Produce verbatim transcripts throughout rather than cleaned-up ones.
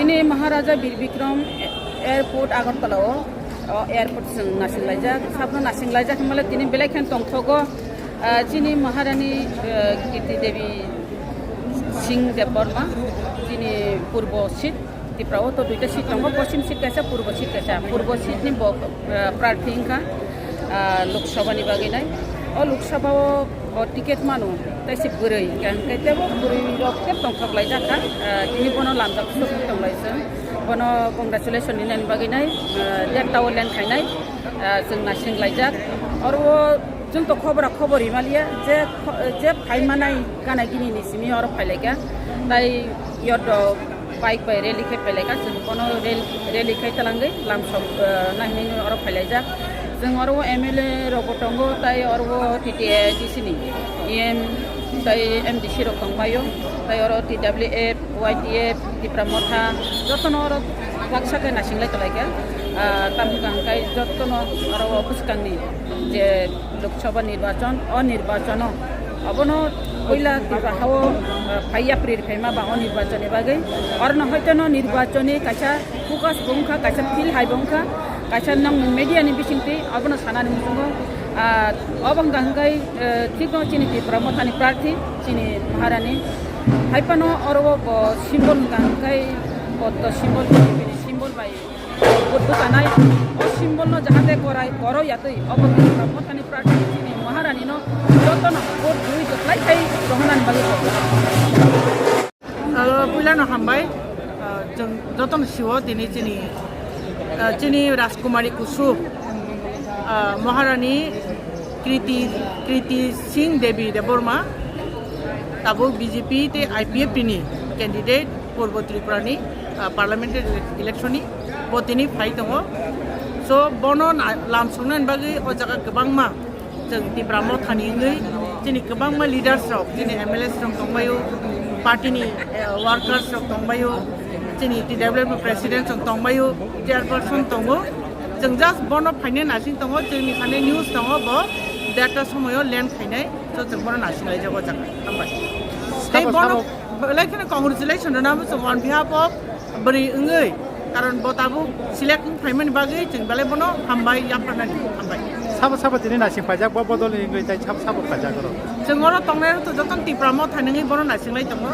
Tini Maharaja Bir Bikram Airport Agartala o, o airport chwng naising laijak, sabno naising laijak hinmale tini belai khe tongthogo, ah, chini Maharani, ah, Kirti Devi Singh Debbarma, chini purbo seat, Tripura o to duita seat tongo, poschim seat kaisa, purbo seat kaisa, purbo seat ni bo, ah, prarthi wngkha, ah, Lok Sabha ni bagwi nai. O Lok Sabha o o ticket mano, tei se bwrwi, hwnkhe tebo bwrwi rok khe tongthok laijak kha, ah, tini bono lamjak suk tong lai chwng, bono congratulation hinani bagwi nai, ah, date tao len khainai, ah, chwng naising laijak. Oro o chwng to khobora khobor rimaliya, je kho-, je phai manai gana gini ni simi oro phai laikha, tai yodo bike bai rally khe phai laikha, chwng bono rel-, rally khai talangwi lamsok, ah, nahinwi oro phai laijak. Chwng oro o M L A rok bo tongo, tai oro o T T A D C ni E M tai M D C rok tongbaio, tai oro T W F, Y T F, Tipra Motha, jotono oro baksa khe naising lai tonglaikha. Ah, tamni hwnkhe jotono oro o bwskangni je Lok Sabha nirbachon, o nirbachono abono puila Tripura hao, ah, phai yapri phaima ba o nirbachoni bagwi. Orono hoitono nirbachoni kaisa focus bo wngkha, kaisa field hai bo wngkha, kaisa nang media ni bisingtwi abono sanani muchungo, ah, obo wngkha hwnkhe, eh, thikno chini Tipra Mothani prarthi, chini Maharani. Haiphano oro o bo symbol wngkha hwnkhe poddo symbol, bini symbol bai. Vote bwchanai, o symbol no jahate korai, koro yatwi, obo Tipra Mothani prarthi chini Maharani no jotono vote rwi kwplai khai rohornani bagwi kok. Ah, puila no hambai, ah, chwng jotono siwo tini chini, ah, chini Rajkumari Kusu, ah, Maharani Kriti, Kriti Singh Devi Debbarma, tabuk B J P tei I P F T ni candidate, Purbo Tripura ni, ah, parliamentary ele-, election ni bo tini phai tongo. So, bono na-, lam songnani bagwi o jaga kwbangma chwng Tipra Mothani wngwi chini kwbangma leaders rok, chini M L As rok tongbaio, party ni, eh, workers rok tongbaio, chini T W F president rok tongbaio, chairperson tongo. Chwng just bono phaina naising tongo, chwngni sani news tongo, bo date somoyo land khainai, so chwng bono naising laijak o jaga. Hambai. Tei sabo, bono sabo. Belai kheno congratulation rwna bo chwng on behalf of bwrwi wngwi, karon bo tabuk select wng phaimani bagwi chwng belai bono hambai, yapharnani hambai. Sabo sabo tini naising phaijak, bo bodolni wngwi tei sabo sabo phaijak oro. Chwng oro tongnai rok to jotono Tipra Motha nungwi bono naising lai tongo.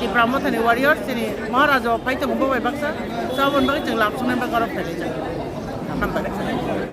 Tipra Mothani warrior, chini Maharaja phai tongo bo bai baksa. So aboni bagwi chwng lam songnai bagwi oro phailaijak. Hambai.